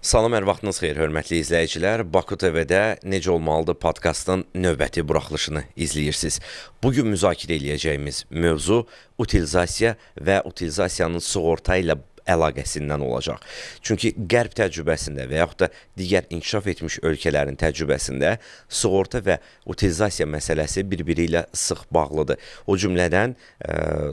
Salam, hər vaxtınız xeyir, hörmətli izləyicilər. Baku TV-də Necə Olmalıdır podkastın növbəti buraxılışını izləyirsiniz. Bu gün müzakirə eləyəcəyimiz mövzu utilizasiya və utilizasiyanın sığorta ilə əlaqəsindən olacaq. Çünki Qərb təcrübəsində və yaxud da digər inkişaf etmiş ölkələrin təcrübəsində sığorta və utilizasiya məsələsi bir-biri ilə sıx bağlıdır. O cümlədən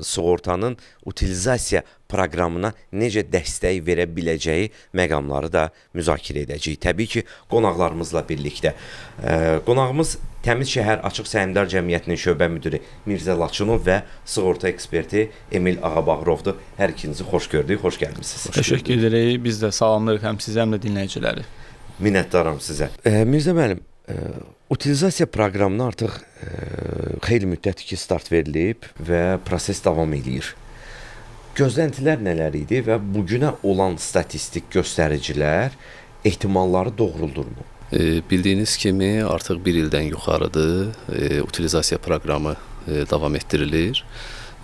sığortanın utilizasiya proqramına necə dəstək verə biləcəyi məqamları da müzakirə edəcəyik. Təbii ki, qonaqlarımızla birlikdə. Qonağımız Təmiz Şəhər Açıq Səhmdar Cəmiyyətinin şöbə müdiri Mirzə Laçınov və sığorta eksperti Emil Ağabağırovdur. Hər ikinizi xoş gördük, xoş gəlmisiniz. Təşəkkür edirik. Biz də salamlayırıq həm sizə, həm də dinləyiciləri. Minnətdaram sizə. Mirzə müəllim, utilizasiya proqramına artıq xeyli müddətdir ki, start verilib və proses davam eləyir. Gözləntilər nələr idi və bugünə olan statistik göstəricilər ehtimalları doğruldurmu? Bildiyiniz kimi artıq bir ildən yuxarıdır, utilizasiya proqramı davam etdirilir.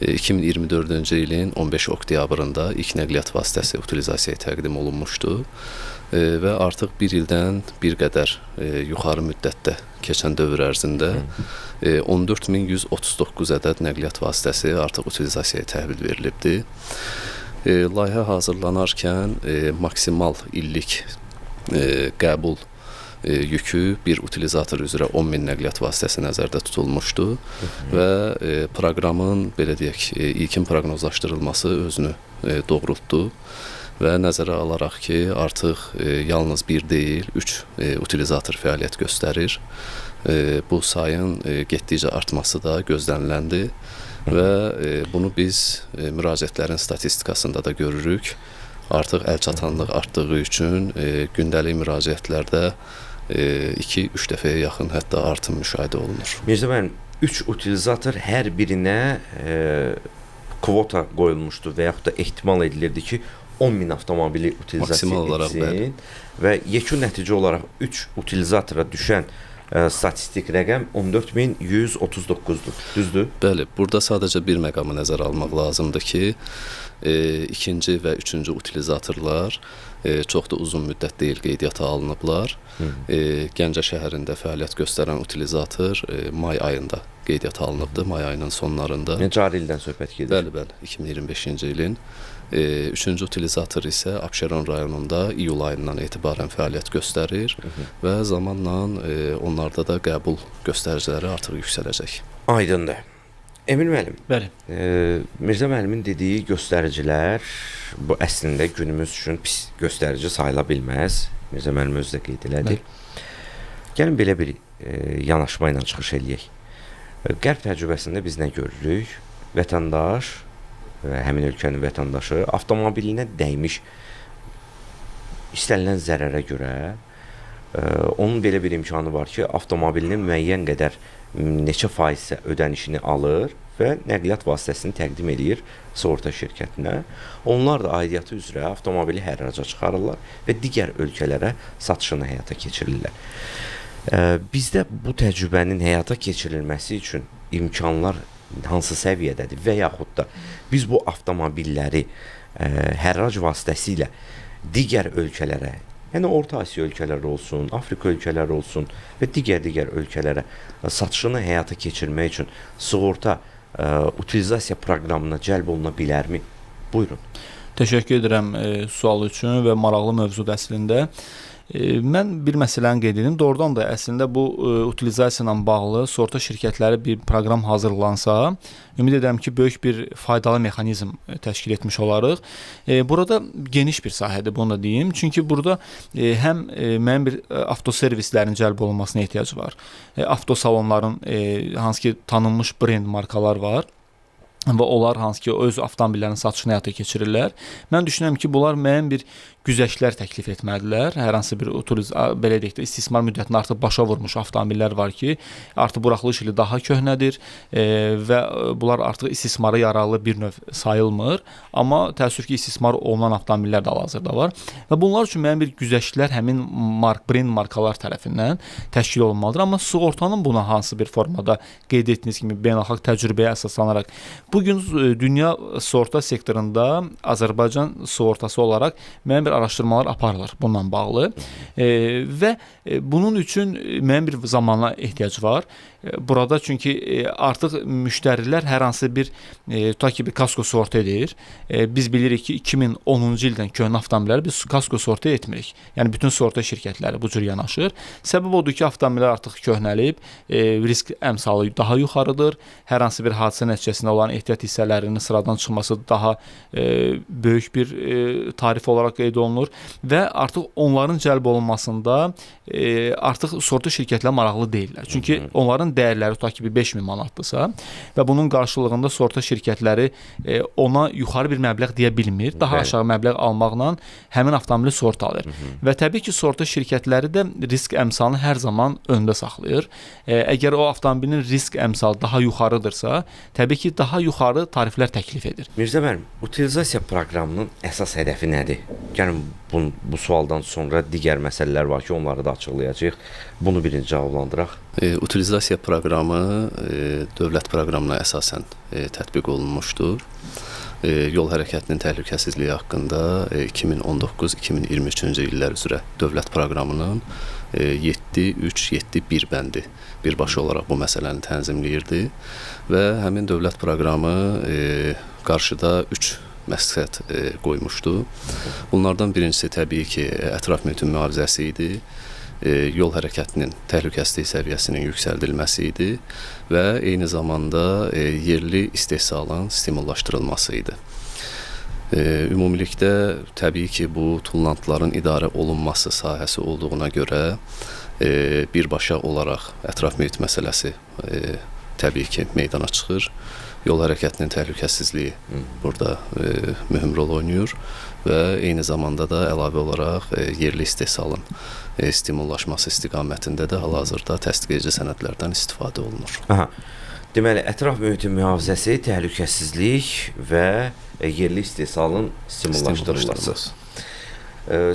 2024-cü ilin 15 oktyabrında ilk nəqliyyat vasitəsi utilizasiyaya təqdim olunmuşdu və artıq bir ildən bir qədər yuxarı müddətdə keçən dövr ərzində 14.139 ədəd nəqliyyat vasitəsi artıq utilizasiyaya təhvil verilibdir. Layihə hazırlanarkən maksimal illik qəbul yükü bir utilizator üzrə 10.000 nəqliyyat vasitəsi nəzərdə tutulmuşdu və proqramın, belə deyək, ilkin proqnozlaşdırılması özünü doğrultdu və nəzərə alaraq ki, artıq yalnız bir deyil, 3 utilizator fəaliyyət göstərir. Bu sayın getdikcə artması da gözləniləndi və bunu biz müraciətlərin statistikasında da görürük. Artıq əlçatanlıq artdığı üçün gündəlik müraciətlərdə 2-3 dəfəyə yaxın hətta artım müşahidə olunur. Mirzə müəllim, 3 utilizator hər birinə kvota qoyulmuşdu və yaxud da ehtimal edilirdi ki, 10.000 avtomobili utilizasiya etsin və yekun nəticə olaraq 3 utilizatora düşən statistik rəqəm 14.139-dur. Düzdür? Bəli, burada sadəcə bir məqamı nəzərə almaq lazımdır ki, ikinci və üçüncü utilizatorlar çox da uzun müddət deyil qeydiyyata alınıblar. Gəncə şəhərində fəaliyyət göstərən utilizator may ayında qeydiyyata alınıbdır, may ayının sonlarında. Yəni cari ildən söhbət gedir. Bəli, bəli, 2025-ci ilin. Üçüncü utilizator isə Abşeron rayonunda iyul ayından etibarən fəaliyyət göstərir və zamanla onlarda da qəbul göstəriciləri artıq yüksələcək. Aydındır. Emil müəllim, bəli. Mirzə müəllimin dediyi göstəricilər bu əslində günümüz üçün pis göstərici sayıla bilməz. Mirzə müəllim özü də qeyd elədi. Gəlin belə bir yanaşma ilə çıxış eləyək. Qərb təcrübəsində biz nə görürük? Vətəndaş, həmin ölkənin vətəndaşı avtomobilinə dəymiş istənilən zərərə görə onun belə bir imkanı var ki, avtomobilinin müəyyən qədər neçə faizsə ödənişini alır və nəqliyyat vasitəsini təqdim eləyir sığorta şirkətinə. Onlar da aidiyyatı üzrə avtomobili hərraca çıxarırlar və digər ölkələrə satışını həyata keçirirlər. Bizdə bu təcrübənin həyata keçirilməsi üçün imkanlar hansı səviyyədədir və yaxud da biz bu avtomobilləri hərrac vasitəsilə digər ölkələrə, yəni Orta Asiya ölkələri olsun, Afrika ölkələri olsun və digər ölkələrə satışını həyata keçirmək üçün sığorta utilizasiya proqramına cəlb oluna bilərmi? Buyurun. Təşəkkür edirəm sual üçün və maraqlı mövzudur əslində. Mən bir məsələni qeyd edim. Doğrudan da əslində bu utilizasiya ilə bağlı sığorta şirkətləri bir proqram hazırlansa, ümid edirəm ki, böyük bir faydalı mexanizm təşkil etmiş olarıq. Burada geniş bir sahədir, bunu da deyim. Çünki burada həm müəyyən bir avtoservislərin cəlb olunmasına ehtiyac var. Avtosalonların hansı ki tanınmış brend markalar var və onlar hansı ki öz avtomobillərinin satışını həyata keçirirlər. Mən düşünürəm ki, bunlar müəyyən bir güzəştlər təklif etməlidirlər. Hər hansı bir belə deyək də, istismar müddətini artıq başa vurmuş avtomobillər var ki, artıq buraxılış ili daha köhnədir və bunlar artıq istismara yararlı bir növ sayılmır. Amma təəssüf ki, istismar olunan avtomobillər də hal-hazırda var və bunlar üçün müəyyən bir güzəştlər həmin brend markalar tərəfindən təşkil olunmalıdır. Amma sığortanın buna hansı bir formada qeyd etdiyiniz kimi beynəlxalq təcrübəyə əsaslanaraq bu gün dünya sığorta sektorunda Azərbaycan sığortası olaraq müəyyən bir araşdırmalar aparılır bununla bağlı. Və bunun üçün müəyyən bir zamana ehtiyac var. Burada çünki artıq müştərilər hər hansı bir tutaq ki, bir kasko sığorta edir. Biz bilirik ki, 2010-cu ildən köhnə avtomobilləri biz kasko sığorta etmirik. Yəni bütün sığorta şirkətləri bu cür yanaşır. Səbəb odur ki, avtomobillər artıq köhnəlib, risk əmsalı daha yuxarıdır. Hər hansı bir hadisə nəticəsində olan ehtiyat hissələrinin sıradan çıxması daha böyük bir tarif olaraq qeyd olunur və artıq onların cəlb olunmasında artıq sığorta şirkətləri maraqlı deyillər. Çünki onların dəyərləri tutaq ki, bir 5000 manatdırsa və bunun qarşılığında sığorta şirkətləri ona yuxarı bir məbləğ deyə bilmir. Daha aşağı məbləğ almaqla həmin avtomobili sığortalayır. Və təbii ki, sığorta şirkətləri də risk əmsalını hər zaman öndə saxlayır. Əgər o avtomobilin risk əmsalı daha yuxarıdırsa, təbii ki, daha yuxarı tariflər təklif edir. Mirzə müəllim, utilizasiya proqramının əsas hədəfi nədir? Gəlin bu sualdan sonra digər məsələlər var ki, onları da açıqlayacağıq. Bunu birinci cavablandıraq. Utilizasiya proqramı dövlət proqramına əsasən tətbiq olunmuşdur. Yol hərəkətinin təhlükəsizliyi haqqında 2019-2023-cü illər üzrə dövlət proqramının 7.3.7.1 bəndi birbaşa olaraq bu məsələni tənzimləyirdi və həmin dövlət proqramı qarşıda 3 məqsəd qoymuşdu. Bunlardan birincisi təbii ki, ətraf mühitin mühafizəsi idi, yol hərəkətinin təhlükəsizlik səviyyəsinin yüksəldilməsi idi və eyni zamanda yerli istehsalın stimullaşdırılması idi. Ümumilikdə təbii ki, bu tullantıların idarə olunması sahəsi olduğuna görə birbaşa olaraq ətraf mühit məsələsi təbii ki, meydana çıxır. Yol hərəkətinin təhlükəsizliyi burada mühüm rol oynayır və eyni zamanda da əlavə olaraq yerli istehsalın stimullaşması istiqamətində də hal-hazırda təsdiq edici sənədlərdən istifadə olunur. Aha. Deməli, ətraf mühitin mühafizəsi, təhlükəsizlik və yerli istehsalın stimullaşdırılması.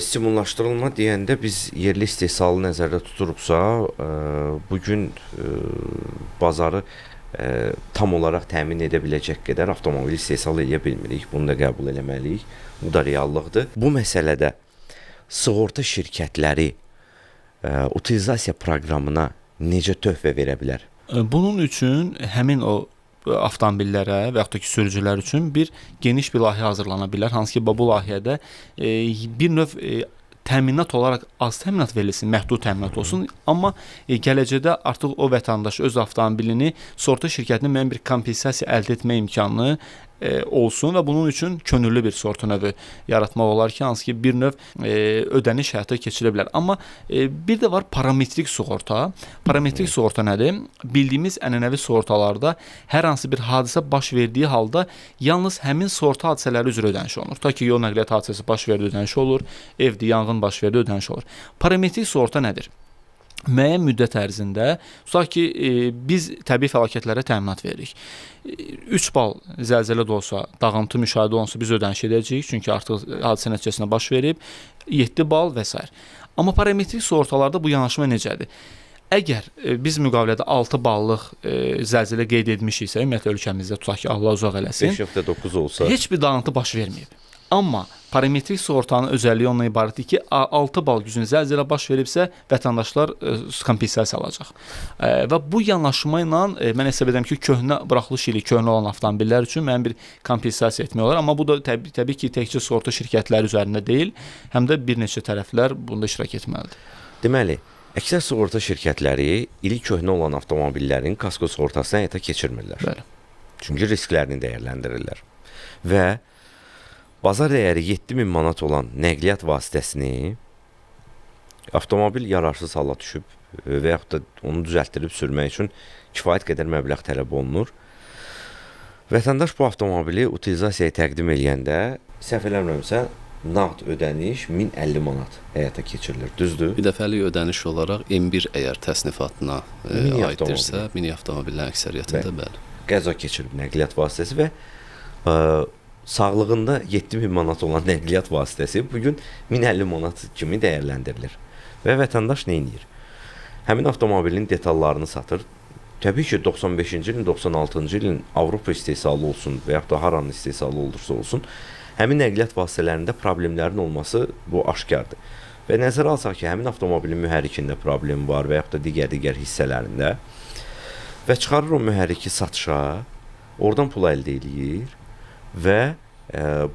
Stimullaşdırılma deyəndə biz yerli istehsalı nəzərdə tuturuqsa, bu gün bazarı tam olaraq təmin edə biləcək qədər avtomobil istehsal edə bilmirik. Bunu da qəbul eləməliyik. Bu da reallıqdır. Bu məsələdə sığorta şirkətləri utilizasiya proqramına necə töhfə verə bilər? Bunun üçün həmin o avtomobillərə və yaxud da ki, sürücülər üçün bir geniş bir layihə hazırlana bilər. Hansı ki, bu layihədə bir növ təminat olaraq az təminat verilsin, məhdud təminat olsun, amma gələcəkdə artıq o vətəndaş öz avtomobilini sığorta şirkətinin müəyyən bir kompensasiya əldə etmə imkanı olsun və bunun üçün könüllü bir sığorta növü yaratmaq olar ki, hansı ki bir növ ödəniş həyata keçirilə bilər. Amma bir də var parametrik sığorta. Parametrik sığorta nədir? Bildiyimiz ənənəvi sığortalarda hər hansı bir hadisə baş verdiyi halda yalnız həmin sığorta hadisələri üzrə ödəniş olunur. Ta ki, yol nəqliyyat hadisəsi baş verdi, ödəniş olur, evdə yanğın baş verdi, ödəniş olur. Parametrik sığorta nədir? Müəyyən müddət ərzində, tutaq ki, biz təbii fəlakətlərə təminat veririk. 3 bal zəlzələ də olsa, dağıntı müşahidə olunsa biz ödəniş edəcəyik, çünki artıq hadisə nəticəsində baş verib, 7 bal və s. Amma parametrik sığortalarda bu yanaşma necədir? Əgər biz müqavilədə 6 ballıq zəlzələ qeyd etmişiksə, ümumiyyətlə ölkəmizdə tutaq ki, Allah uzaq eləsin, 5.9 olsa, heç bir dağıntı baş verməyib. Amma parametrik sığortanın özəlliyi ondan ibarətdir ki, 6 bal gücünün zəlzələ baş veribsə, vətəndaşlar kompensasiya alacaq. Və bu yanaşma ilə mən hesab edirəm ki, köhnə buraxılış ili köhnə olan avtomobillər üçün müəyyən bir kompensasiya etmək olar. Amma bu da təbii ki, təkcə sığorta şirkətləri üzərində deyil, həm də bir neçə tərəflər bunda iştirak etməlidir. Deməli, əksər sığorta şirkətləri ili köhnə olan avtomobillərin kasko sığortasını həyata keçirmirlər. Bəli. Çünki risklərini dəyərləndirirlər. Və bazar dəyəri 7000 manat olan nəqliyyat vasitəsini avtomobil yararsız hala düşüb və yaxud da onu düzəltdirib sürmək üçün kifayət qədər məbləğ tələb olunur. Vətəndaş bu avtomobili utilizasiyaya təqdim eləyəndə, səhv eləmirəmsə, nağd ödəniş 1050 manat həyata keçirilir. Düzdür? Bir dəfəlik ödəniş olaraq M1 əgər təsnifatına aiddirsə, mini avtomobillərin əksəriyyətində bəli. Qəza keçirib nəqliyyat vasitəsi və sağlığında 7000 manat olan nəqliyyat vasitəsi bugün 1050 manat kimi dəyərləndirilir. Və vətəndaş nə edir? Həmin avtomobilin detallarını satır. Təbii ki, 95-ci ilin, 96-cı ilin Avropa istehsalı olsun və yaxud da haranın istehsalı olursa olsun, Həmin nəqliyyat vasitələrində problemlərin olması bu aşkardır. Və nəzərə alsaq ki, həmin avtomobilin mühərrikində problem var və yaxud da digər hissələrində və çıxarır o mühərriki satışa, oradan pul əldə eləyir və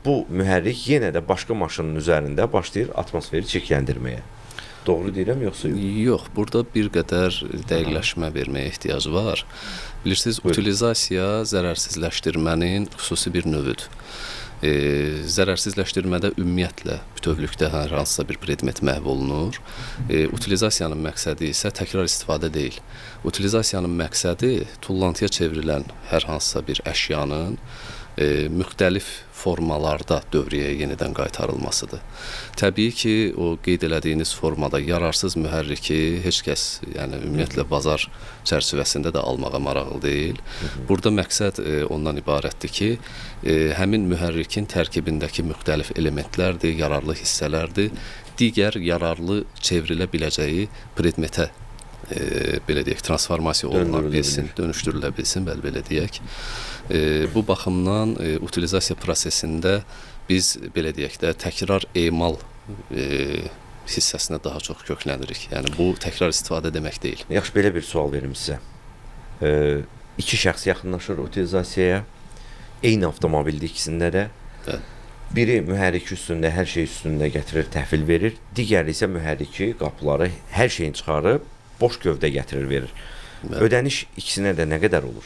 bu mühərrik yenə də başqa maşının üzərində başlayır atmosferi çirkləndirməyə. Doğru deyirəm yoxsa yox? Yox, burada bir qədər dəqiqləşmə verməyə ehtiyac var. Bilirsiniz, utilizasiya zərərsizləşdirmənin xüsusi bir növüdür. Zərərsizləşdirmədə ümumiyyətlə bütövlükdə hər hansısa bir predmet məhv olunur. Utilizasiyanın məqsədi isə təkrar istifadə deyil. Utilizasiyanın məqsədi tullantıya çevrilən hər hansısa bir əşyanın müxtəlif formalarda dövriyyəyə yenidən qaytarılmasıdır. Təbii ki, o qeyd elədiyiniz formada yararsız mühərriki heç kəs, yəni ümumiyyətlə bazar çərçivəsində də almağa maraqlı deyil. Burada məqsəd ondan ibarətdir ki, həmin mühərrikin tərkibindəki müxtəlif elementlərdir, yararlı hissələrdir, digər yararlı çevrilə biləcəyi predmetə belə deyək, transformasiya oluna bilsin, dönüşdürülə bilsin, bəli belə deyək. Bu baxımdan utilizasiya prosesində biz belə deyək də təkrar emal hissəsinə daha çox köklənirik. Yəni bu təkrar istifadə demək deyil. Yaxşı, belə bir sual verim sizə. İki şəxs yaxınlaşır utilizasiyaya. Eyni avtomobildir ikisində də. Bəli. Biri mühərrik üstündə, hər şey üstündə gətirir, təhvil verir. Digəri isə mühərriki, qapıları, hər şeyini çıxarıb boş gövdə gətirir, verir. Bəli. Ödəniş ikisinə də nə qədər olur?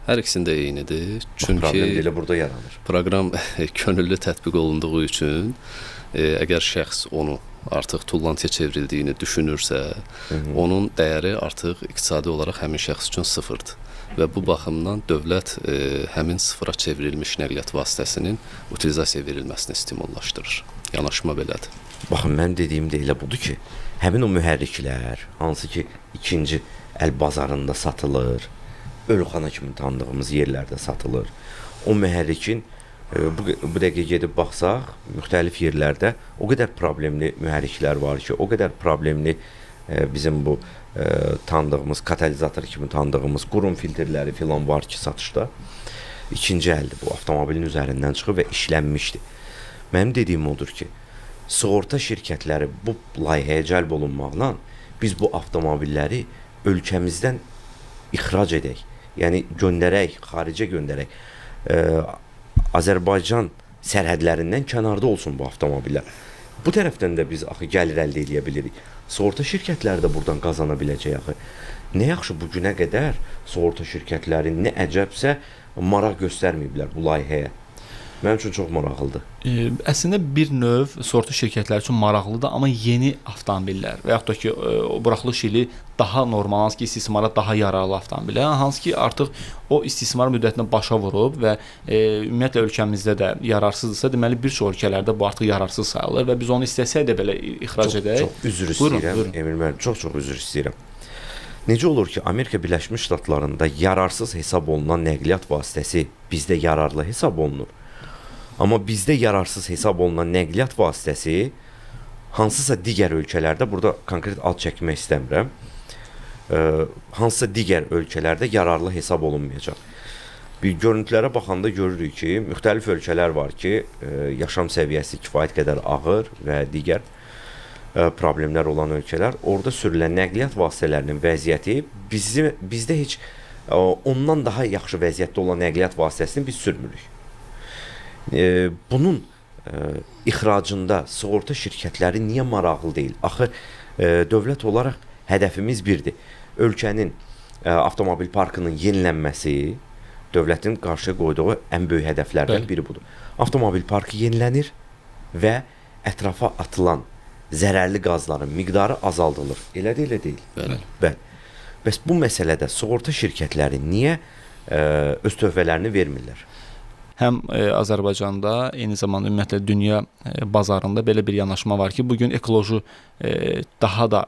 Hər ikisində eynidir. Çünki problem elə burada yaranır. Proqram könüllü tətbiq olunduğu üçün əgər şəxs onu artıq tullantıya çevrildiyini düşünürsə, onun dəyəri artıq iqtisadi olaraq həmin şəxs üçün sıfırdır. Və bu baxımdan dövlət həmin sıfıra çevrilmiş nəqliyyat vasitəsinin utilizasiyaya verilməsini stimullaşdırır. Yanaşma belədir. Baxın, mənim dediyim də elə budur ki, həmin o mühərriklər, hansı ki ikinci əl bazarında satılır, ölxana kimi tanıdığımız yerlərdə satılır. O mühərrikin bu dəqiqə gedib baxsaq, müxtəlif yerlərdə o qədər problemli mühərriklər var ki, o qədər problemli bizim bu tanıdığımız, katalizator kimi tanıdığımız qurum filtrləri filan var ki, satışda. İkinci əldir bu, avtomobilin üzərindən çıxır və işlənmişdir. Mənim dediyim odur ki, sığorta şirkətləri bu layihəyə cəlb olunmaqla biz bu avtomobilləri ölkəmizdən ixrac edək. Yəni göndərək, xaricə göndərək. Azərbaycan sərhədlərindən kənarda olsun bu avtomobillər. Bu tərəfdən də biz axı gəlir əldə edə bilirik. Sığorta şirkətləri də buradan qazana biləcək axı. Nə yaxşı bu günə qədər sığorta şirkətləri nə əcəbsə maraq göstərməyiblər bu layihəyə. Mənim üçün çox maraqlıdır. Əslində bir növ sığorta şirkətləri üçün maraqlıdır, amma yeni avtomobillər və yaxud da ki, o buraxılış ili daha normal, hansı ki istismara daha yararlı avtomobillər, hansı ki artıq o istismar müddətinə başa vurub və ümumiyyətlə ölkəmizdə də yararsızdırsa, deməli bir çox ölkələrdə bu artıq yararsız sayılır və biz onu istəsək də belə ixrac edək. Çox üzr istəyirəm, Emil müəllim, çox üzr istəyirəm. Necə olur ki, Amerika Birləşmiş Ştatlarında yararsız hesab olunan nəqliyyat vasitəsi bizdə yararlı hesab olunur? Amma bizdə yararsız hesab olunan nəqliyyat vasitəsi hansısa digər ölkələrdə, burada konkret ad çəkmək istəmirəm, hansısa digər ölkələrdə yararlı hesab olunmayacaq. Bir görüntülərə baxanda görürük ki, müxtəlif ölkələr var ki, yaşam səviyyəsi kifayət qədər ağır və digər problemlər olan ölkələr, orada sürülən nəqliyyat vasitələrinin vəziyyəti bizdə heç ondan daha yaxşı vəziyyətdə olan nəqliyyat vasitəsini biz sürmürük. Bunun ixracında sığorta şirkətləri niyə maraqlı deyil? Axı dövlət olaraq hədəfimiz birdir. Ölkənin avtomobil parkının yenilənməsi dövlətin qarşıya qoyduğu ən böyük hədəflərdən biri budur. Avtomobil parkı yenilənir və ətrafa atılan zərərli qazların miqdarı azaldılır. Elədir, elə deyil. Bəli. Bəli. Bəs bu məsələdə sığorta şirkətləri niyə öz töhfələrini vermirlər? Həm Azərbaycanda, eyni zamanda ümumiyyətlə dünya bazarında belə bir yanaşma var ki, bugün ekoloji daha da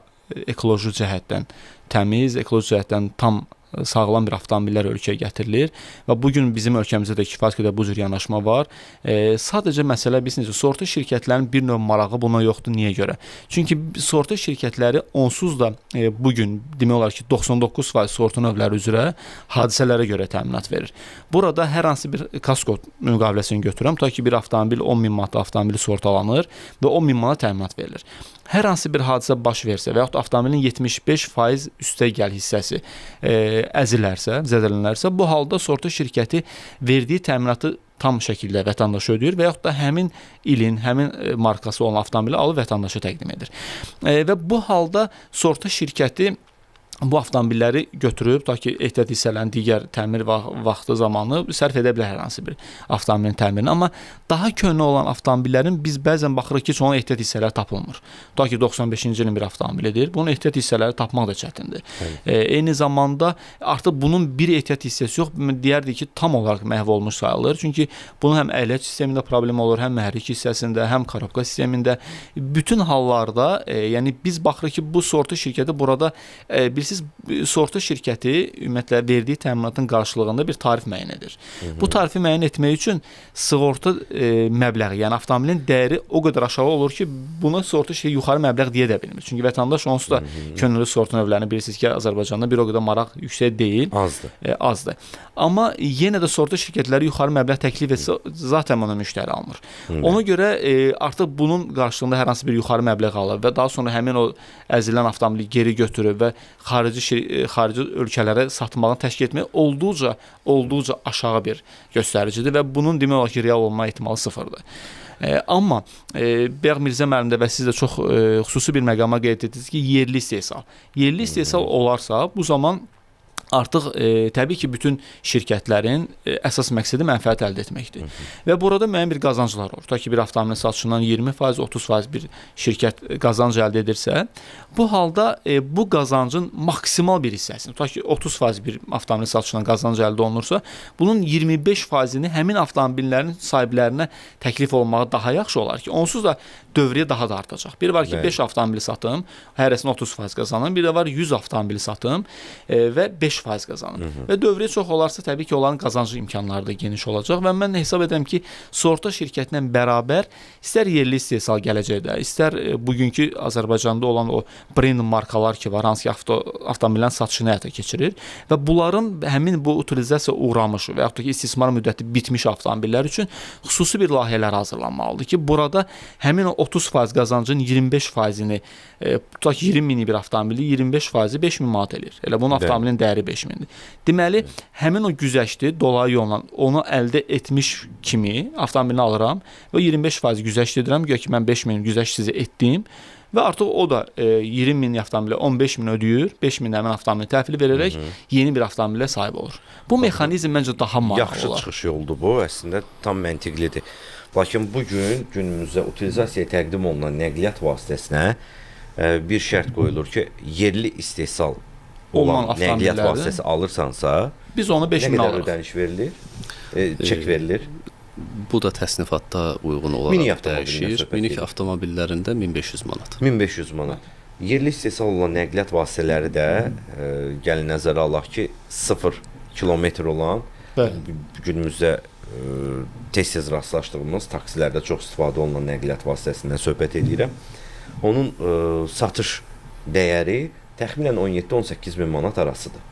ekoloji cəhətdən təmiz, ekoloji cəhətdən tam sağlam bir avtomobillər ölkəyə gətirilir və bu gün bizim ölkəmizdə də kifayət qədər bu cür yanaşma var. Sadəcə məsələ bilirsiniz, sığorta şirkətlərinin bir növ marağı buna yoxdur. Niyə görə? Çünki sığorta şirkətləri onsuz da bu gün demək olar ki, 99% sığorta növləri üzrə hadisələrə görə təminat verir. Burada hər hansı bir kasko müqaviləsini götürürəm, tutaq ki, bir avtomobil 10 min manat avtomobili sığortalanır və 10 min manat təminat verilir. Hər hansı bir hadisə baş versə və yaxud avtomobilin 75% üstəgəl hissəsi əzilərsə, zədələnərsə, bu halda sığorta şirkəti verdiyi təminatı tam şəkildə vətəndaşa ödəyir və yaxud da həmin ilin, həmin markası olan avtomobili alıb vətəndaşa təqdim edir. Və bu halda sığorta şirkəti bu avtomobilləri götürüb, ta ki ehtiyat hissələrini digər təmir vaxtı zamanı sərf edə bilər hər hansı bir avtomobilin təmirini. Amma daha köhnə olan avtomobillərin biz bəzən baxırıq ki, heç onun ehtiyat hissələri tapılmır. Ta ki 95-ci ilin bir avtomobilidir. Bunun ehtiyat hissələri tapmaq da çətindir. Eyni zamanda artıq bunun bir ehtiyat hissəsi yox, deyərdik ki, tam olaraq məhv olmuş sayılır. Çünki bunun həm əyləc sistemində problem olur, həm mühərrik hissəsində, həm korobka sistemində. Bütün hallarda, yəni biz baxırıq ki, bu sığorta şirkəti burada bilirsiniz, sığorta şirkəti ümumiyyətlə verdiyi təminatın qarşılığında bir tarif müəyyən edir. Hı -hı. Bu tarifi müəyyən etmək üçün sığorta məbləği, yəni avtomobilin dəyəri o qədər aşağı olur ki, buna sığorta şirkəti yuxarı məbləğ deyə də bilmir. Çünki vətəndaş onsuz da könüllü sığorta növlərini bilirsiniz ki, Azərbaycanda bir o qədər maraq yüksək deyil. Azdır. Azdır. Amma yenə də sığorta şirkətləri yuxarı məbləğ təklif etsə zaten ona müştəri almır. Hı. Ona görə artıq bunun qarşılığında hər hansı bir yuxarı məbləğ alır və daha sonra həmin o əzilən avtomobili geri götürür və xarici ölkələrə satmağını təşkil etmək olduqca aşağı bir göstəricidir və bunun demək olar ki, real olma ehtimalı sıfırdır. Amma bayaq Mirzə müəllim də və siz də çox xüsusi bir məqama qeyd etdiniz ki, yerli istehsal. Yerli istehsal olarsa, bu zaman artıq təbii ki, bütün şirkətlərin əsas məqsədi mənfəət əldə etməkdir. Və burada müəyyən bir qazanclar olur. Tutaq ki, bir avtomobilin satışından 20%, 30% bir şirkət qazanc əldə edirsə, bu halda bu qazancın maksimal bir hissəsini, tutaq ki, 30% bir avtomobilin satışından qazanc əldə olunursa, bunun 25%-ni həmin avtomobillərin sahiblərinə təklif olunmağı daha yaxşı olar ki, onsuz da dövriyyə daha da artacaq. Bir var ki, 5 avtomobil satım, hərəsini 30% qazanım, bir də var 100 avtomobil satım və 5% qazanım. Hı -hı. Və dövriyyə çox olarsa təbii ki, onların qazancı imkanları da geniş olacaq və mən hesab edirəm ki, sığorta şirkəti ilə bərabər istər yerli istehsal gələcəkdə, istər bugünkü Azərbaycanda olan o brend markalar ki var, hansı ki avtomobillərin satışını həyata keçirir və bunların həmin bu utilizasiya uğramış və yaxud da ki, istismar müddəti bitmiş avtomobillər üçün xüsusi bir layihələr hazırlanmalıdır ki, burada həmin o 30% qazancın 25%-ni, tutaq ki, 20 minlik bir avtomobili 25%-i 5 min manat eləyir. Elə bunun avtomobilin dəyəri 5 mindir. Deməli, həmin o güzəşti dolayı yolla onu əldə etmiş kimi avtomobilini alıram və 25% güzəşt edirəm. Güya ki, mən 5 min güzəşt sizə etdim və artıq o da 20 min avtomobilə 15 min ödəyir, 5 min həmin avtomobili təhvil verərək yeni bir avtomobilə sahib olur. Bu mexanizm məncə daha maraqlı olar. Yaxşı çıxış yoldur bu, əslində tam məntiqlidir. Lakin bu gün günümüzdə utilizasiyaya təqdim olunan nəqliyyat vasitəsinə bir şərt qoyulur ki, yerli istehsal olan nəqliyyat vasitəsi alırsansa, biz onu 5 min alırıq. Nə qədər ödəniş verilir? Çek verilir? Bu da təsnifatda uyğun olaraq dəyişir. Minik avtomobillərində 1500 manat. 1500 manat. Yerli istehsal olan nəqliyyat vasitələri də gəlin nəzərə alaq ki, 0 kilometr olan günümüzdə tez-tez rastlaşdığımız taksilərdə çox istifadə olunan nəqliyyat vasitəsindən söhbət edirəm. Onun satış dəyəri təxminən 17-18 min manat arasıdır.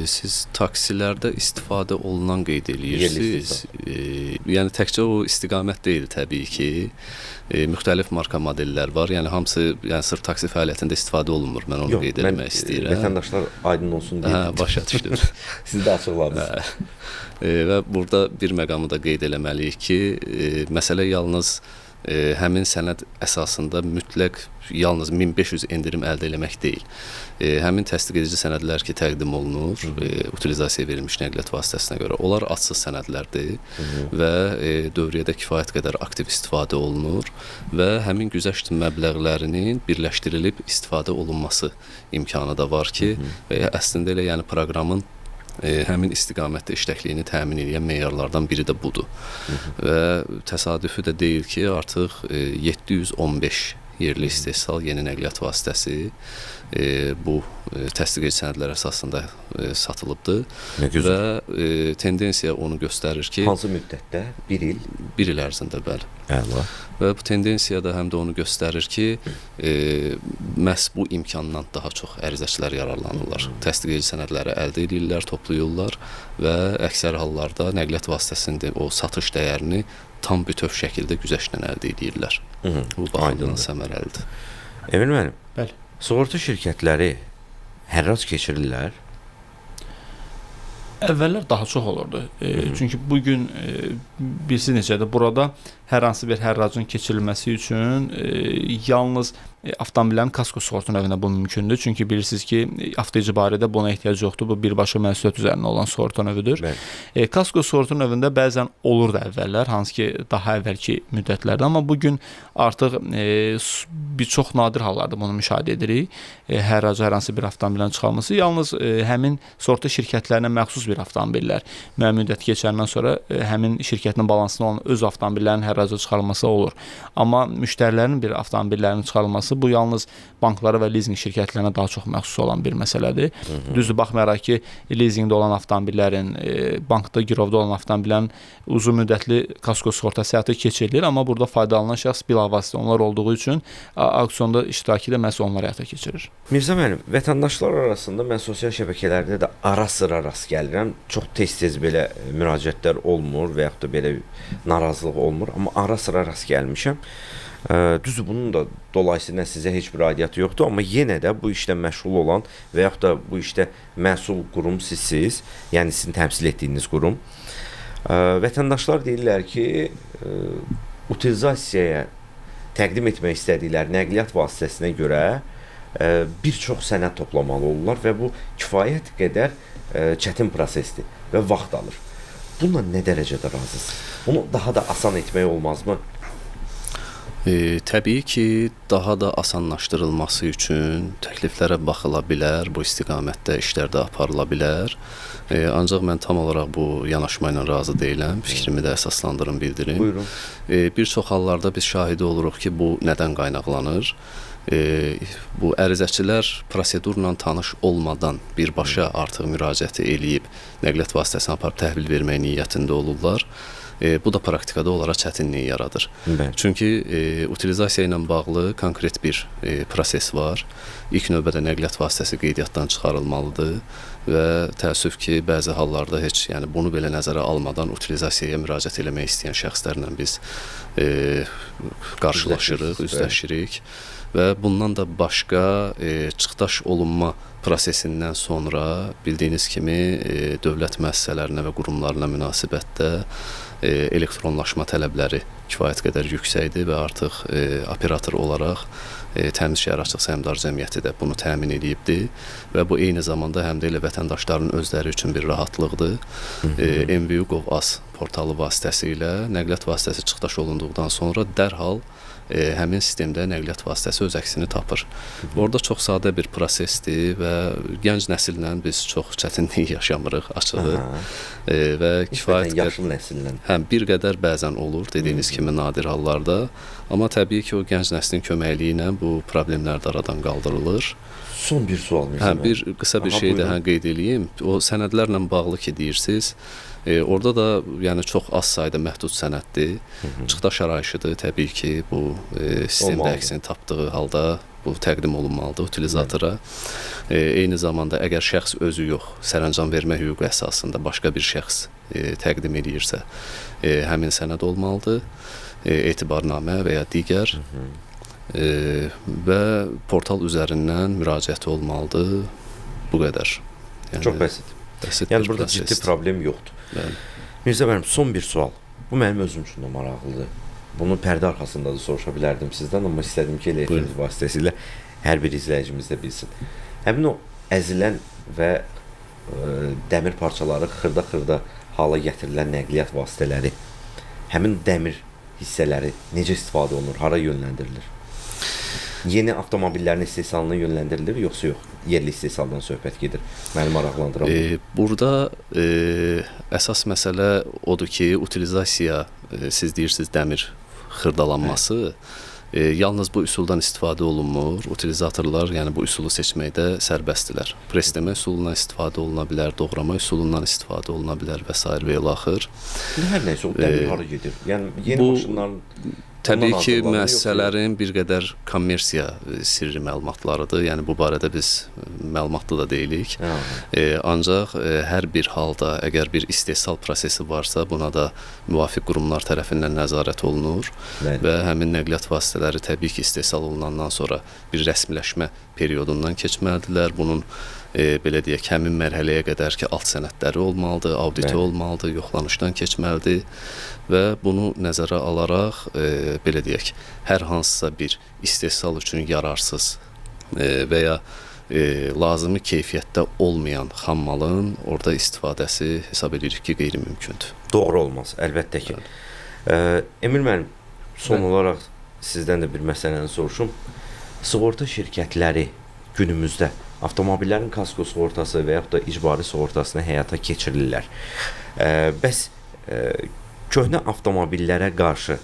Siz taksilərdə istifadə olunan qeyd eləyirsiniz. Yəni təkcə o istiqamət deyil təbii ki. Müxtəlif marka modellər var. Yəni hamısı, yəni sırf taksi fəaliyyətində istifadə olunmur. Mən onu qeyd etmək istəyirəm. Vətəndaşlar aydın olsun deyə. Hə, başa düşdüm. Siz də açıqladınız. Və burada bir məqamı da qeyd eləməliyik ki, məsələ yalnız həmin sənəd əsasında mütləq yalnız 1500 endirim əldə eləmək deyil. Həmin təsdiq edici sənədlər ki, təqdim olunur, utilizasiyaya verilmiş nəqliyyat vasitəsinə görə, onlar adsız sənədlərdir və dövriyyədə kifayət qədər aktiv istifadə olunur və həmin güzəşt məbləğlərinin birləşdirilib istifadə olunması imkanı da var ki, və əslində elə yəni proqramın həmin istiqamətdə işləkliyini təmin edən meyarlardan biri də budur. Və təsadüfi də deyil ki, artıq 715 yerli istehsal yeni nəqliyyat vasitəsi bu təsdiq edici sənədlər əsasında satılıbdır. Nə gözəl. Və tendensiya onu göstərir ki, hansı müddətdə? 1 il? 1 il ərzində, bəli. Əla. Və bu tendensiya da həm də onu göstərir ki, məhz bu imkandan daha çox ərizəçilər yararlanırlar. Təsdiq edici sənədləri əldə edirlər, toplayırlar və əksər hallarda nəqliyyat vasitəsinin o satış dəyərini tam bütöv şəkildə güzəştlə əldə edirlər. Bu baxımdan səmərəlidir. Emin müəllim. Bəli. Sığorta şirkətləri hərrac keçirirlər? Əvvəllər daha çox olurdu. Çünki bu gün bilirsiniz necədir, burada hər hansı bir hərracın keçirilməsi üçün yalnız avtomobillərin kasko sığorta növündə bu mümkündür. Çünki bilirsiniz ki, avtoicbaridə buna ehtiyac yoxdur. Bu birbaşa məsuliyyət üzərinə olan sığorta növüdür. Kasko sığorta növündə bəzən olurdu əvvəllər, hansı ki daha əvvəlki müddətlərdə, amma bu gün artıq bir çox nadir hallarda bunu müşahidə edirik. Hərraca hər hansı bir avtomobilin çıxarılması yalnız həmin sığorta şirkətlərinə məxsus bir avtomobillər müəyyən müddət keçəndən sonra həmin şirkətin balansında olan öz avtomobillərinin hərraca çıxarılması olur. Amma müştərilərin bir avtomobillərinin çıxarılması bu yalnız banklara və lizinq şirkətlərinə daha çox məxsus olan bir məsələdir. Düzdür, baxmayaraq ki, lizinqdə olan avtomobillərin, bankda girovda olan avtomobillərin uzun müddətli kasko sığortası həyata keçirilir, amma burada faydalanan şəxs bilavasitə onlar olduğu üçün auksionda iştirakı da məhz onlar həyata keçirir. Mirzə müəllim, vətəndaşlar arasında mən sosial şəbəkələrdə də ara-sıra rast gəlirəm. Çox tez-tez belə müraciətlər olmur və yaxud da belə narazılıq olmur, amma ara-sıra rast gəlmişəm. Düzdür, bunun da dolayısıyla sizə heç bir aidiyyatı yoxdur, amma yenə də bu işlə məşğul olan və yaxud da bu işdə məsul qurum sizsiz, yəni sizin təmsil etdiyiniz qurum. Vətəndaşlar deyirlər ki, utilizasiyaya təqdim etmək istədikləri nəqliyyat vasitəsinə görə bir çox sənəd toplamalı olurlar və bu kifayət qədər çətin prosesdir və vaxt alır. Bununla nə dərəcədə razısınız? Bunu daha da asan etmək olmazmı? Təbii ki, daha da asanlaşdırılması üçün təkliflərə baxıla bilər, bu istiqamətdə işlər də aparıla bilər. Ancaq mən tam olaraq bu yanaşma ilə razı deyiləm. Fikrimi də əsaslandırım, bildirim. Buyurun. Bir çox hallarda biz şahidi oluruq ki, bu nədən qaynaqlanır? Bu ərizəçilər prosedurla tanış olmadan birbaşa artıq müraciəti eləyib nəqliyyat vasitəsini aparıb təhvil vermək niyyətində olurlar. Bu da praktikada onlara çətinlik yaradır. Bəli. Çünki utilizasiya ilə bağlı konkret bir proses var. İlk növbədə nəqliyyat vasitəsi qeydiyyatdan çıxarılmalıdır və təəssüf ki, bəzi hallarda heç, yəni bunu belə nəzərə almadan utilizasiyaya müraciət eləmək istəyən şəxslərlə biz qarşılaşırıq, üzləşirik. Və bundan da başqa çıxdaş olunma prosesindən sonra bildiyiniz kimi dövlət müəssisələrinə və qurumlarına münasibətdə elektronlaşma tələbləri kifayət qədər yüksəkdir və artıq operator olaraq Təmiz Şəhər Açıq Səhmdar Cəmiyyəti də bunu təmin edibdir və bu eyni zamanda həm də elə vətəndaşların özləri üçün bir rahatlıqdır. MVU.gov.az portalı vasitəsilə nəqliyyat vasitəsi çıxdaş olunduqdan sonra dərhal həmin sistemdə nəqliyyat vasitəsi öz əksini tapır. Orada çox sadə bir prosesdir və gənc nəsillə biz çox çətinlik yaşamırıq açığı. Və kifayət yaşlı nəsillə. Həm bir qədər bəzən olur, dediyiniz kimi nadir hallarda, amma təbii ki, o gənc nəslin köməkliyi ilə bu problemlər də aradan qaldırılır. Son bir sual Mirzə. Hə, bir qısa bir şey də qeyd eləyim. O sənədlərlə bağlı ki deyirsiniz, orada da yəni çox az sayda məhdud sənəddir. Çıxdaş arayışıdır təbii ki, bu sistemdə əksini tapdığı halda bu təqdim olunmalıdır utilizatora. Eyni zamanda əgər şəxs özü yox, sərəncam vermə hüququ əsasında başqa bir şəxs təqdim eləyirsə, həmin sənəd olmalıdır, etibarnamə və ya digər. Və portal üzərindən müraciət olmalıdır. Bu qədər. Yəni, çox bəsit. Yəni burada ciddi problem yoxdur. Bəli. Mirzə müəllim, son bir sual. Bu mənim özüm üçün də maraqlıdır. Bunu pərdə arxasında da soruşa bilərdim sizdən, amma istədim ki, elə efirimiz vasitəsilə hər bir izləyicimiz də bilsin. Həmin o əzilən və dəmir parçaları xırda-xırda hala gətirilən nəqliyyat vasitələri, həmin dəmir hissələri necə istifadə olunur, hara yönləndirilir? Yeni avtomobillərin istehsalına yönləndirilir, yoxsa yox? Yerli istehsaldan söhbət gedir. Məni maraqlandıran. Burada əsas məsələ odur ki, utilizasiya, siz deyirsiniz dəmir xırdalanması, Yalnız bu üsuldan istifadə olunmur. Utilizatorlar, yəni bu üsulu seçməkdə sərbəstdirlər. Presləmə üsulundan istifadə oluna bilər, doğrama üsulundan istifadə oluna bilər və sair və ilaxır. İndi hər nəsə o dəmir hara gedir? Yəni yeni maşınların Təbii ki, müəssisələrin bir qədər kommersiya sirri məlumatlarıdır. Yəni bu barədə biz məlumatlı da deyilik. Ancaq hər bir halda əgər bir istehsal prosesi varsa, buna da müvafiq qurumlar tərəfindən nəzarət olunur. Bəli. Və həmin nəqliyyat vasitələri təbii ki, istehsal olunandan sonra bir rəsmiləşmə periodundan keçməlidirlər. Bunun belə deyək, həmin mərhələyə qədər ki, alt sənədləri olmalıdır, auditi olmalıdır, yoxlanışdan keçməlidir və bunu nəzərə alaraq belə deyək, hər hansısa bir istehsal üçün yararsız və ya lazımi keyfiyyətdə olmayan xammalın orada istifadəsi hesab edirik ki, qeyri-mümkündür. Doğru olmaz, əlbəttə ki. Emil müəllim, son olaraq sizdən də bir məsələni soruşum. Sığorta şirkətləri günümüzdə avtomobillərin kasko sığortası və yaxud da icbari sığortasını həyata keçirirlər. Bəs köhnə avtomobillərə qarşı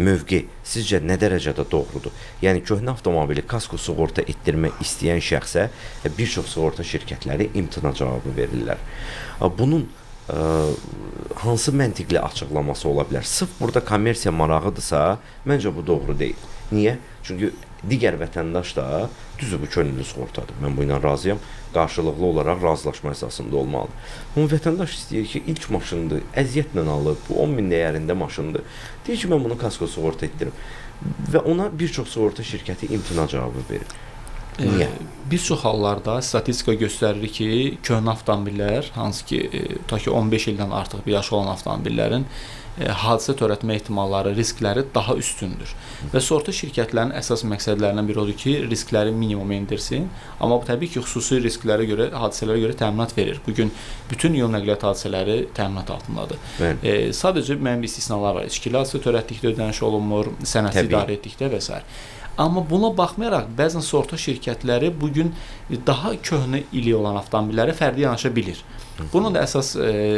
mövqe sizcə nə dərəcədə doğrudur? Yəni köhnə avtomobili kasko sığorta etdirmək istəyən şəxsə bir çox sığorta şirkətləri imtina cavabı verirlər. Bunun hansı məntiqli açıqlaması ola bilər? Sırf burada kommersiya marağıdırsa, məncə bu doğru deyil. Niyə? Çünki digər vətəndaş da düzdür, bu könüllü sığortadır. Mən bu ilə razıyam. Qarşılıqlı olaraq razılaşma əsasında olmalıdır. Amma vətəndaş istəyir ki, ilk maşındır, əziyyətlə alıb, bu 10 min dəyərində maşındır. Deyir ki, mən bunu kasko sığorta etdirim. Və ona bir çox sığorta şirkəti imtina cavabı verir. Niyə? Bir çox hallarda statistika göstərir ki, köhnə avtomobillər, hansı ki, ta ki 15 ildən artıq bir yaşı olan avtomobillərin hadisə törətmə ehtimalları, riskləri daha üstündür. Və sığorta şirkətlərinin əsas məqsədlərindən biri odur ki, riskləri minimuma endirsin. Amma bu təbii ki, xüsusi risklərə görə, hadisələrə görə təminat verir. Bu gün bütün yol nəqliyyat hadisələri təminat altındadır. Sadəcə müəyyən istisnalar var. İçkili hadisə törətdikdə ödəniş olunmur, sənədsiz idarə etdikdə və s. Amma buna baxmayaraq, bəzən sığorta şirkətləri bu gün daha köhnə ili olan avtomobillərə fərdi yanaşa bilir. Bunun da əsas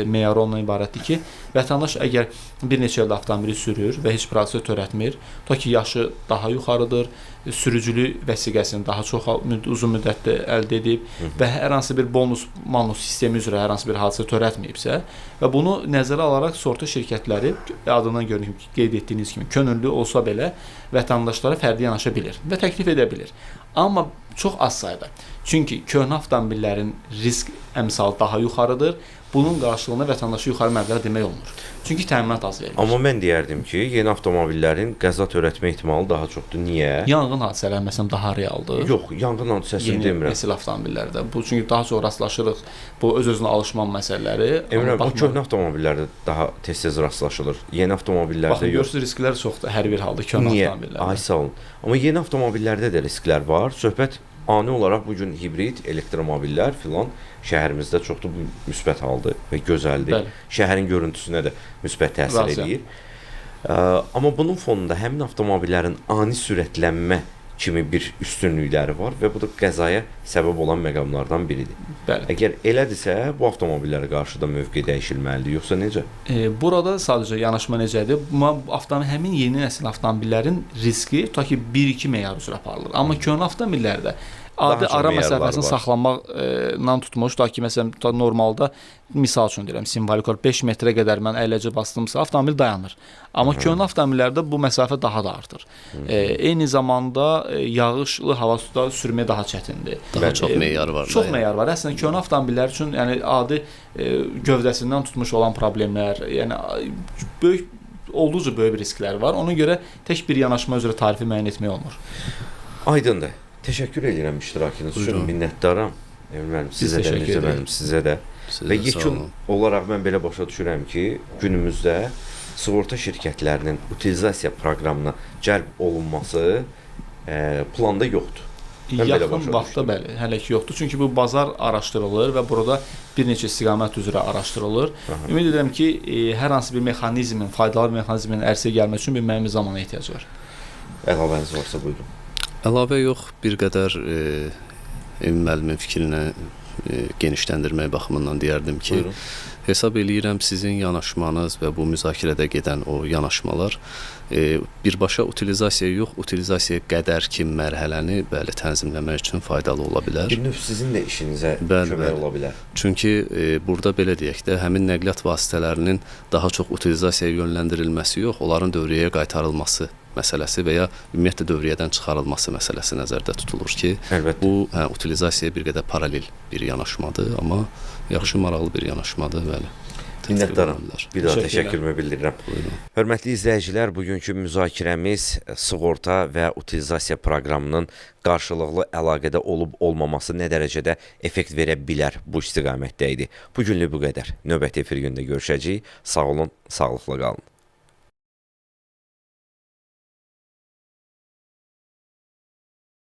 meyarı ondan ibarətdir ki, vətəndaş əgər bir neçə ildə avtomobili sürür və heç bir hadisə törətmir, ta ki yaşı daha yuxarıdır, sürücülük vəsiqəsini daha çox uzun müddətdə əldə edib və hər hansı bir bonus-manus sistemi üzrə hər hansı bir hadisə törətməyibsə və bunu nəzərə alaraq sığorta şirkətləri adından görünür ki, qeyd etdiyiniz kimi könüllü olsa belə vətəndaşlara fərdi yanaşa bilir və təklif edə bilir. Amma çox az sayda. Çünki köhnə avtomobillərin risk əmsalı daha yuxarıdır. Bunun qarşılığında vətəndaşa yuxarı məbləğ demək olmur. Çünki təminat az verilir. Amma mən deyərdim ki, yeni avtomobillərin qəza törətmə ehtimalı daha çoxdur. Niyə? Yanğın hadisələri məsələn daha realdır. Yox, yanğın hadisəsini demirəm. Yeni nəsil avtomobillərdə. Bu çünki daha çox rastlaşırıq bu öz-özünə alışma məsələləri. Emirəm, o köhnə avtomobillərdə daha tez-tez rastlaşılır. Yeni avtomobillərdə yox. Baxın, görürsünüz risklər çoxdur hər bir halda köhnə avtomobillərdə. Ay sağ olun. Amma yeni avtomobillərdə də risklər var. Söhbət ani olaraq bu gün hibrid elektromobillər filan şəhərimizdə çoxdur, bu müsbət haldır və gözəldir. Bəli. Şəhərin görüntüsünə də müsbət təsir eləyir. Amma bunun fonunda həmin avtomobillərin ani sürətlənmə kimi bir üstünlükləri var və bu da qəzaya səbəb olan məqamlardan biridir. Bəli. Əgər elədirsə, bu avtomobillərə qarşı da mövqe dəyişilməlidir, yoxsa necə? Burada sadəcə yanaşma necədir? Həmin yeni nəsil avtomobillərin riski ta ki 1-2 meyar üzrə aparılır. Amma köhnə avtomobillərdə adi ara məsafəsini saxlanmaqla tutmuş, ta ki, məsələn, normalda, misal üçün deyirəm, simvolik olaraq 5 metrə qədər mən əyləci bastımsa, avtomobil dayanır. Amma köhnə avtomobillərdə bu məsafə daha da artır. Eyni zamanda yağışlı havada sürməyə daha çətindir. Daha çox meyar var. Çox meyar var. Əslində, köhnə avtomobillər üçün yəni, adi gövdəsindən tutmuş olan problemlər, yəni böyük, olduqca böyük risklər var. Ona görə tək bir yanaşma üzrə tarifi müəyyən etmək olmur. Aydındır. Təşəkkür edirəm iştirakınız üçün, minnətdaram. Emil müəllim, sizə də, Mirzə müəllim, sizə də. Və yekun olaraq mən belə başa düşürəm ki, günümüzdə sığorta şirkətlərinin utilizasiya proqramına cəlb olunması planda yoxdur. Yaxın vaxtda bəli, hələ ki yoxdur. Çünki bu bazar araşdırılır və burada bir neçə istiqamət üzrə araşdırılır. Ümid edirəm ki, hər hansı bir mexanizmin, faydalı bir mexanizmin ərsəyə gəlməsi üçün bir müəyyən zamana ehtiyac var. Əlavəniz varsa buyurun. Əlavə yox, bir qədər Emin müəllimin fikrinə genişləndirmək baxımından deyərdim ki, buyurun. Hesab eləyirəm sizin yanaşmanız və bu müzakirədə gedən o yanaşmalar Birbaşa utilizasiya yox, utilizasiya qədər ki mərhələni bəli tənzimləmək üçün faydalı ola bilər. Bir növ sizin də işinizə Bəli, kömək bəli. ola bilər. Çünki burada belə deyək də, həmin nəqliyyat vasitələrinin daha çox utilizasiyaya yönləndirilməsi yox, onların dövriyyəyə qaytarılması məsələsi və ya ümumiyyətlə dövriyyədən çıxarılması məsələsi nəzərdə tutulur ki, Əlbəttə. bu utilizasiyaya bir qədər paralel bir yanaşmadır, amma yaxşı maraqlı bir yanaşmadır, bəli. Tətbiq Minnətdaram. ola bilər. Bir daha Təşəkkürlər. təşəkkürümü bildirirəm. Buyurun. Hörmətli izləyicilər, bugünkü müzakirəmiz sığorta və utilizasiya proqramının qarşılıqlı əlaqədə olub olmaması nə dərəcədə effekt verə bilər bu istiqamətdə idi. Bu günlük bu qədər. Növbəti efir gündə görüşəcəyik. Sağ olun, sağlıqla qalın.